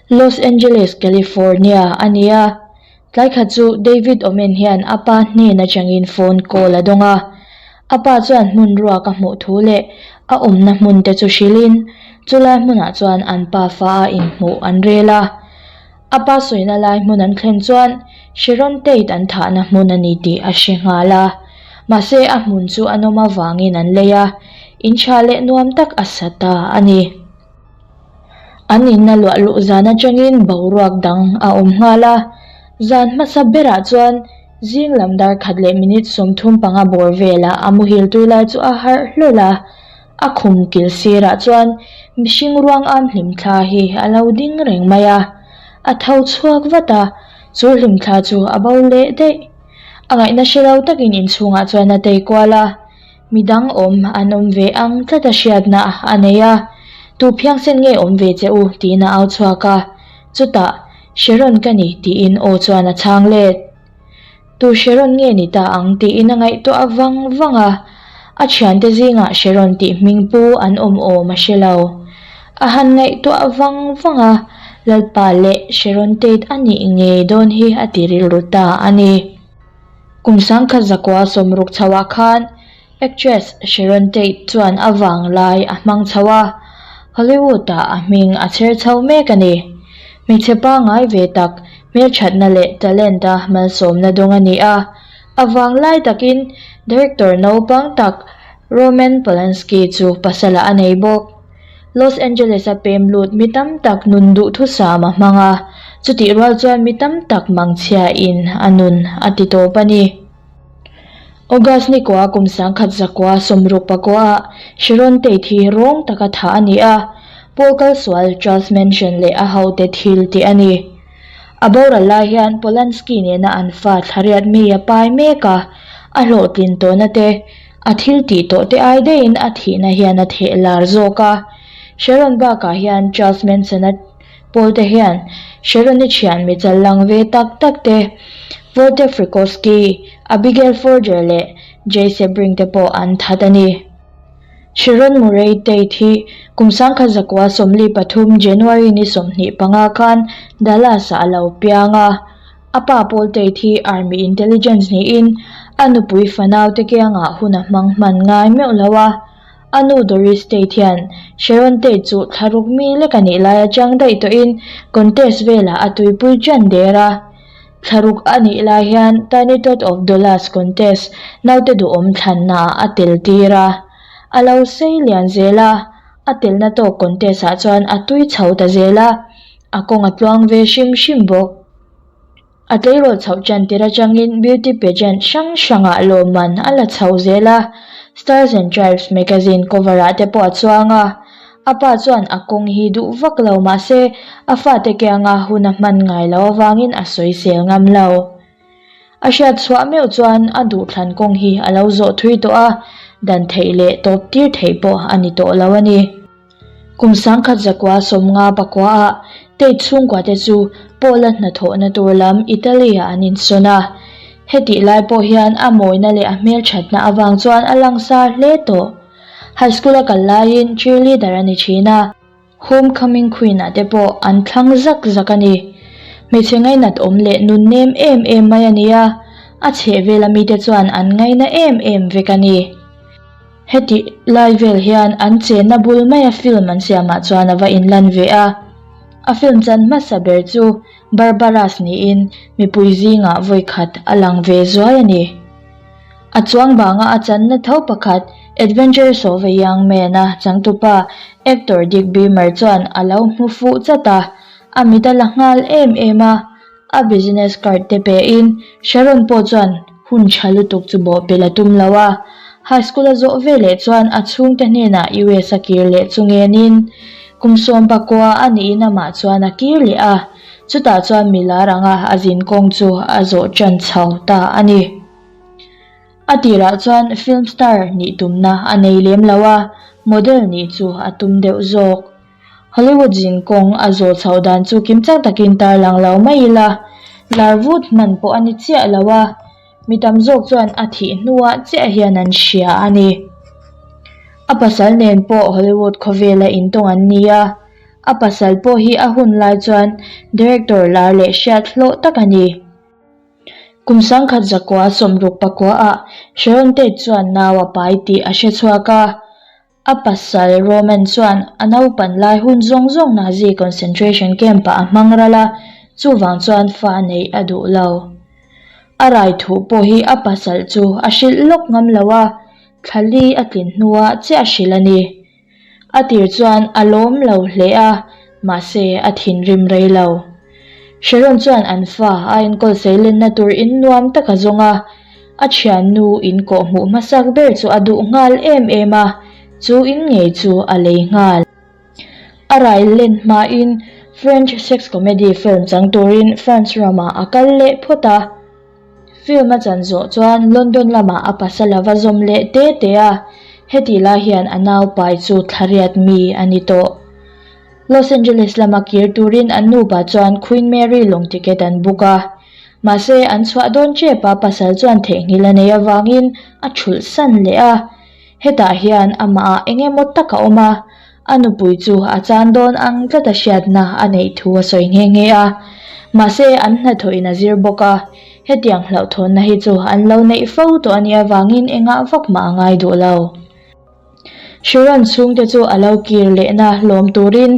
Los Angeles, California a ni a. Tlai khat chu David Omen hian a pa hnen atangin phone call a dawng a. A pa chuan hmun ruak a hmuh thu leh a awmna hmun te chu hrilhin chulai hmunah chuan an pafa a inhmuh an rel a. A pa sawina lai hmun an thlen chuan Sharon Tate an thahna hmun a ni tih a hre nghal a. Mahse a hmun chu a nawm avangin an lei a, in tha leh nuam tak a sa ta a ni. An inna luah luh zan atangin boruak dang a awm nghal a, zan hmasa berah chuan zing lam dar khat leh minute 35 bawr velah a muhil tui lai chu a harh hlawl a, a khum kil sirah chuan mihring ruang am hlimthla hi a lo ding reng mai a, a tho chhuak vat a, chu hlimthla chu a bo leh daih. A ngaihna hre lo takin inchhungah chuan a tei kual a. Midang awm an awm ve ang tlat a hriatna a nei a, Tu phiangsen nge awm ve che u? tiin a au chhuak a. Chutah, Sharon ka ni tiin aw chuan a chhang let. Tu Sharon nge ni ta ang tiin a ngaihtuah vang vang a. A thiante zingah Sharon tih hming pu an awm awm a hre lo. A han ngaihtuah vang vang a, Lalpa leh Sharon Tate a nih ngei dawn hi a ti rilru ta a ni. Kum sangkhat zakua sawmruk chhoah khan actress Sharon Tate chuan a vanglai a hmang chho a, Hollywood-ah a hming a chher chho mek a ni. Hmeichhe pangngai ve tak, hmelthatna leh talent-a malsawmna dawng a ni a, a vanglai takin director naupang tak Roman Polanski chu pasalah a nei bawk. Los Angeles-a pem lut mi tam tak nun duhthusam a hmang a, chutih rual chuan mi tam tak mangchhiain a nun a ti tawp a ni. August ni kua kum sangkhat zakua sawmruk pakuaah Sharon Tate hi rawng taka thah a ni a, Paul kalsual Charles Manson leh a hote thil tih a ni. A boral lai hian Polanski nena an fa thlariat mi a pai mek a, a hlawhtlin tawhna te, A thil tih tawh te ai daihin a thihna hian a theh lar zawk a. Sharon bakah hian Charles Manson-a pawl te hian Sharon-i thian mi chal lang ve tak tak te, Volte Frykowski, Abigail Folger leh Jay Sebring te pawh an that a ni. Sharon Murray Tate hi kum sangkhat zakua 43 January ni 25 khan Dallas-ah a lo piang a. A pa Paul Tate hi Army Intelligence niin a nupui fanau te kiangah hun a hmang hman ngai meuh lo a. A nu Doris Tate hian Sharon Tate chu thlaruk mi lek a nih lai atang daih tawhin contest velah a tuipui ṭan der a. Thlaruk a nih lai hian Tiny Tot of Dollars contest naute duhawm thlannaah a tel tir a. A lo sei lian zel a, a telna tawk contest ah chuan a tui chho ta zel a, a kawng a tluang ve hrim hrim bawk. A tleirawl chhoh ṭan tir aṭangin beauty pageant hrang hrangah lawmman a la chho zel a, Stars and Stripes magazine cover ah te pawh a chuang a. A pa chuan a kawng hi duh vak lo mahse a fate kianga hun a hman ngai lo avangin a sawisel ngam lo. A hriat chhuah meuh chuan a duhthlan kawng hi a lo zawh thui tawh a, dan theih leh tawp tir theih pawh a ni tawh lo a ni. Kum sangkhat zakua sawmnga pakuaah Tate chhungkuate chu Paula hnathawhna tur lam Italy-ah an insawn a. Hetih lai pawh hian a mawina leh a hmelthatna avang chuan a langsar hle tawh. High school a kal laiin cheerleader a ni thin a. Homecoming Queen-ah te pawh an thlang zak zak a ni. Hmeichhe ngainat awm leh nun nem em em mai a ni a, a chhehvela mite chuan an ngaina em em vek a ni. Heti lai vel hian an chenna bul maia film an siamah chuan a va inlan ve a. A film chan hmasa ber chu Barbaras niin mipui zingah vawi khat a lang ve zuai a ni. A chuang banga a channa tho pakhat Adventures of a Young Man-a changtupa actor Dick Beamer chuan a lo hmu fuh chat a, a mit a la nghal em em a. A business card te pein Sharon pawh chuan hun tha lutuk chu bawhpelh a tum lo a. High school a zawh ve leh chuan a chhungte hnenah US a kir leh chu ngenin kum 11 a niin amah chuan a kir leh a, chutah chuan milar anga a zin kawng chu a zawh tan chho ta a ni. A tirah chuan film star nih tumna a nei lem lo a, model nih chu a tum deuh zawk. Hollywood zin kawng a zawh chhoh dan chu kim chak takin tarlang lo mai ila, lar vut hman pawh a ni chiah lo a, mi tam zawk chuan a thih hnuah chiah hian an hria a ni. A pasal nen pawh Hollywood khawvela intawng an ni a. A pasal pawh hi a hun lai chuan director lar leh hriat hlawh tak a ni. Kum 1969 ah Sharon Tate chuan nau a pai tih a hre chhuak a. A pasal Roman chuan a naupan lai hun zawng zawng Nazi concentration camp-ah a hmang ral a, chuvang chuan fa neih a duh lo. A rai thuh pawh hi a pasal chu a hrilh lawk ngam lo a, thla li a tlin hnuah chiah a hrilh a ni. A tir chuan a lawm lo hle a, mahse a thinrim rei lo. Sharon chuan an fa a enkawl seilenna tur in nuam tak a zawng a, a thiannu in kawh hmuh hmasak ber chu a duh nghal em em a, chu in ngei chu a lei nghal. A rai len hmain French sex comedy film chang turin France ramah a kal leh phawt a. Film a chan zawh chuan London lamah a pasal a va zawm leh te te a, hetih lai hian a nau pai chu thlariat mi a ni tawh. Los Angeles lama kir turin an nupa chuan Queen Mary lawng ticket an book a, mahse an chhuah dawn tep a pasal chuan theihnghilh a nei avangin a thulh san leh a. Hetah hian amahah eng emaw tak a awm a, a nupui chu a chan dawn ang tlata hriatna a neih thu a sawi nghe nghe a. Mahse, an hnathawhin a zir bawk a, hetiang hlauhthawnna hi chu an lo neih fo tawh a nih avangin engah vak mah a ngai duh lo. Sharon chhungte chu a lo kir lehna lawm turin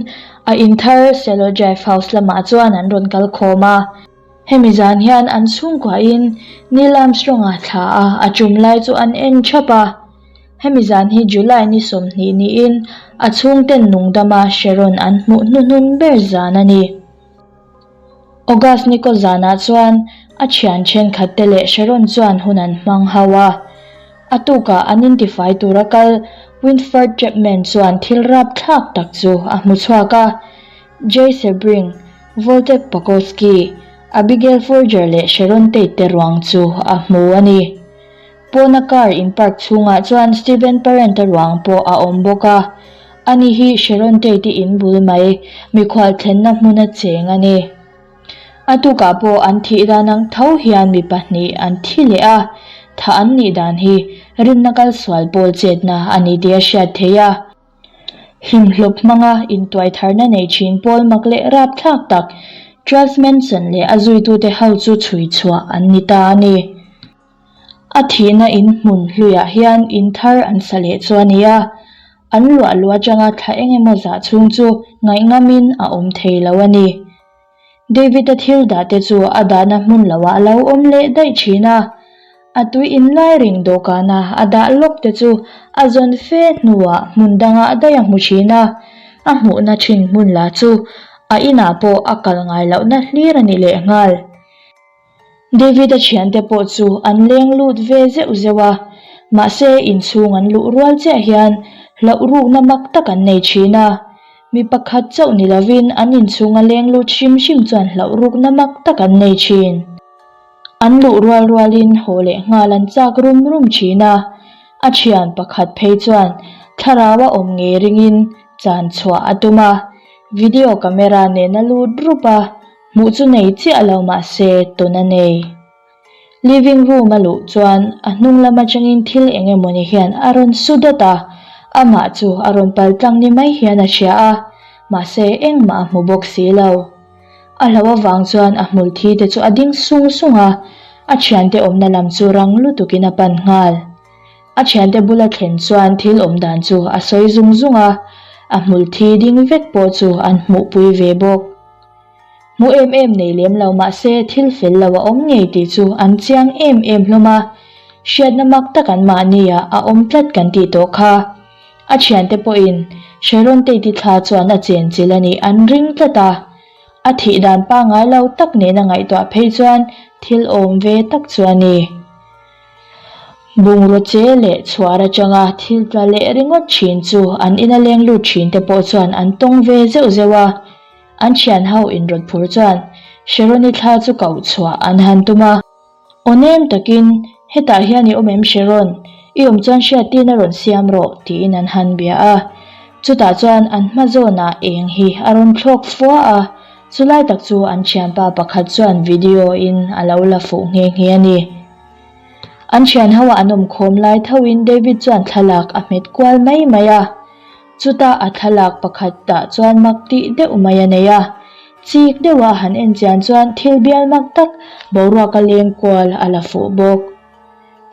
a in thar Selo Drive House lamah chuan an rawn kal khawm a. Hemi zan hian an chhungkuahin Neil Armstrong-a thla a a tum lai chu an en thap a. Hemi zan hi July ni 20 niin a chhungten nungdama Sharon an hmuh hnuhnun ber zan a ni. August ni kaw zanah chuan a thian thenkhatte leh Sharon chuan hun an hmang ho a. A tukah an intifai tura kal Winford Chapman chuan thil rapthlak tak chu a hmu chhuak a. Jay Sebring, Wojtek Pakowski, Abigail Folger leh Sharon Tate te ruang chu a hmu a ni. Pawna car in park chhungah chuan Steven Parent-a ruang pawh a awm bawk a. Ani hi Sharon Tate-i in bul mai, mikhual thlenna hmuna cheng a ni. A tukah pawh an thih dan ang tho hian mi pahnih an thi leh a, thah an nih dan hi rinna kalsual pawl chetna a ni tih a hriat theih a. Hlimhlawp hmanga intuaitharna nei thin pawl mak leh rapthlak tak Charles Manson leh a zuitute ho chu chhui chhuah an ni ta a ni. A thihna in hmun hluiah hian in thar an sa leh chu a ni a, an luah luah atanga thla eng emaw zah chhung chu ngaihngamin a awm thei lo a ni. David-a thil dah te chu a dahna hmun loah a lo awm leh daih thin a, a tui in lai reng dawhkana a dah lawk te chu a zawn fe hnuah hmun dangah daih a hmu thin a, a hmuhna thin hmun lah chu a inah pawh a kal ngai lohna hlir a ni lehnghal. David-a thiante pawh chu an leng lut ve zeuh zeuh a, mahse inchhung an luh rual chiah hian hlauh rukna mak tak an nei thin a. Mi pakhat chauh ni lovin an inchhunga leng lut hrim hrim chuan hlauh rukna mak tak an nei thin. An luh rual rualin haw leh nghal an chak rum rum thin a, a thian pakhat phei chuan thlarau a awm ngei ringin chan chhuah a tum a, video camera nen a lut rup a, Hmuh chu nei chiah lo mahse tawn a nei. Living room a luh chuan a hnung lam atangin thil eng emawni hian a rawn su dawt a, amah chu a rawn pal tlang ni mai hian a hria a, mahse engmah a hmu bawk si lo. A hlauh avang chuan a hmul thi te chu a ding sung sung a, a thiante awmna lam chu rang lutukin a pan nghal. A thiante bula thlen chuan thil awm dan chu a sawi zung zung a, a hmul thi ding vek pawh chu an hmuhpui ve bawk. Hmu em em nei lem lo mahse thil fel lo a awm ngei tih chu an chiang em em hlawm a, hriatna mak tak an mahni ah a awm tlat kan tih tawh kha. A thiante pawhin Sharon Tate-i thla chuan a chenchilh a nih an ring tlat a, a thih dan pangngai lo tak nena ngaihtuah phei chuan thil awm ve tak chu a ni. Bungraw che leh chhuar atanga thil tla leh ringawt thin chu an ina leng lut thin te pawh chuan an tawng ve zeuh zeuh a. An thian ho inrawt phur chuan Sharon-i thla chu koh chhuah an han tum a. Aw nem takin, Hetah hian i awm em Sharon? I awm chuan hriattirna rawn siam rawh, tiin an han bia a. Chutah chuan an hma zawnah eng hi a rawn thlawk fua a, chulai tak chu an thianpa pakhat chuan video in a lo la fuh nghe nghe a ni. An thian ho ah an awm khawm lai thoin David chuan thlalak a hmet kual mai mai a. Chuta a thlalak pakhat tah chuan mak tih deuh mai a nei a. Chik deuha han en chian chuan thil bial mak tak boruaka leng kual a la fuh bawk.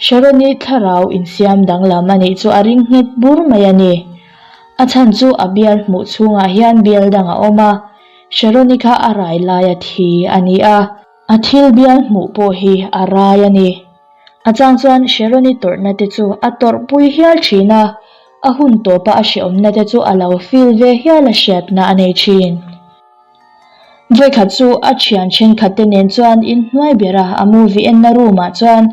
Sharon-i thlarau insiam danglam a nih chu a ring nghet bur mai a ni. A chhan chu a bial hmuh chhungah hian bial dang a awm a, Sharon-i kha a rai laia thi a ni a. A thil bial hmuh pawh hi a rai a ni. A chang chuan Sharon-i tawrhna te chu a tawrhpui hial thin a, a hun tawpa a hrehawmna te chu a lo feel ve hial a hriatna a nei thin. Vawikhat chu a thian thenkhat te nen chuan inhnuai bera a movie enna room ah chuan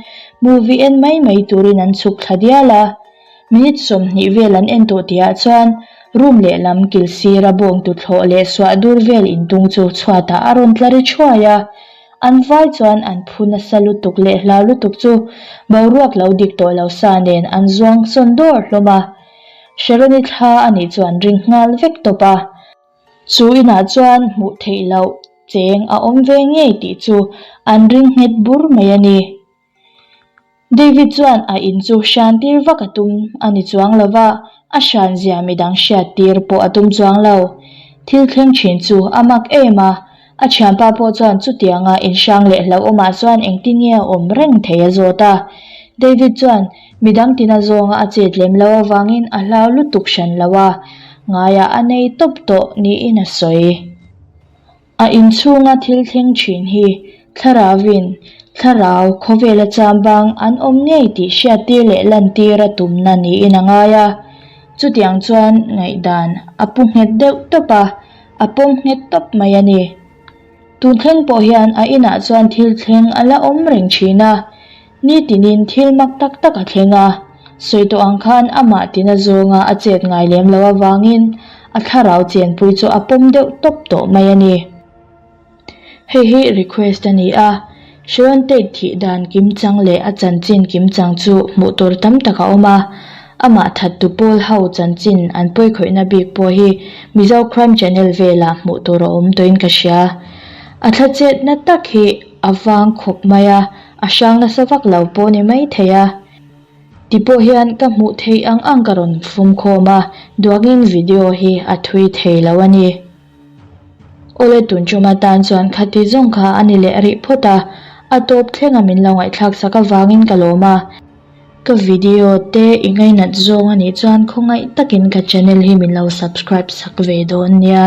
movie en mai mai turin an chhuk thla dial a. Minute 20 vel an en tawh tihah chuan room lehlam kil sira bawng tuthlawh leh suah dur vel intung chu chhuatah a rawn tla ri thuai a. An vai chuan an phu nasa lutuk leh hlau lutuk chu boruak lo dik tawh lo sa nen an zuang sawn dawr hlawm a. Sharon-i thla a nih chuan ring nghal vek tawp a. Chu inah chuan hmuh theih loh cheng a awm ve ngei tih chu an ring nghet bur mai a ni. David chuan a in chu hran tir vak a tum a ni chuang lo va, a hran zia midang hriat tir pawh a tum chuang lo. Thil thleng thin chu a mak em a, a thianpa pawh chuan chutianga inhrang leh hlauhawmah chuan engtin nge a awm reng thei a zawt a. David chuan midang tina zawnga a chet lem lo avangin a hlau lutuk hran lo a, ngaiah a nei tawp tawh niin a sawi. A inchhunga thil thleng thin hi thlarauvin thlarau khawvela chambang an awm ngei tih hriattir leh lantir a tumna niin a ngai a. Chutiang chuan ngaihdan a pu nghet deuh tawp a, a pawm nghet tawp mai a ni. Tun thleng pawh hian a inah chuan thil thleng a la awm reng thin a. Nitinin thil mak tak tak a thleng a, sawi tawh ang khan amah tina zawnga a chet ngai lem lo avangin a thlarau chenpui chu a pawm deuh tawp tawh mai a ni. Hei hi request a ni a, Sharon Tate thih dan kimchang leh a chanchin kimchang chu hmuh tur tam tak a awm a, amah thattu pawl ho chanchin an pawikhawihna bik pawh hi Mizo Crime Channel velah hmuh tur a awm tawhin ka hria. A thla chetna tak hi a vang khawp mai a. A hrang nasa vak lo pawh ni mai thei a. Ti pawh hian ka hmuh theih ang ang ka rawn fum khawm a, duangin video hi a thui thei lo a ni. Awle tun tum atan chuan khati zawng kha a ni leh rih phawt a, a tawp thlenga min lo ngaihthlak sak avangin ka lawm a. Ka video te i ngainat zawng a nih chuan khawngaih takin ka channel hi min lo subscribe sak ve dawn nia.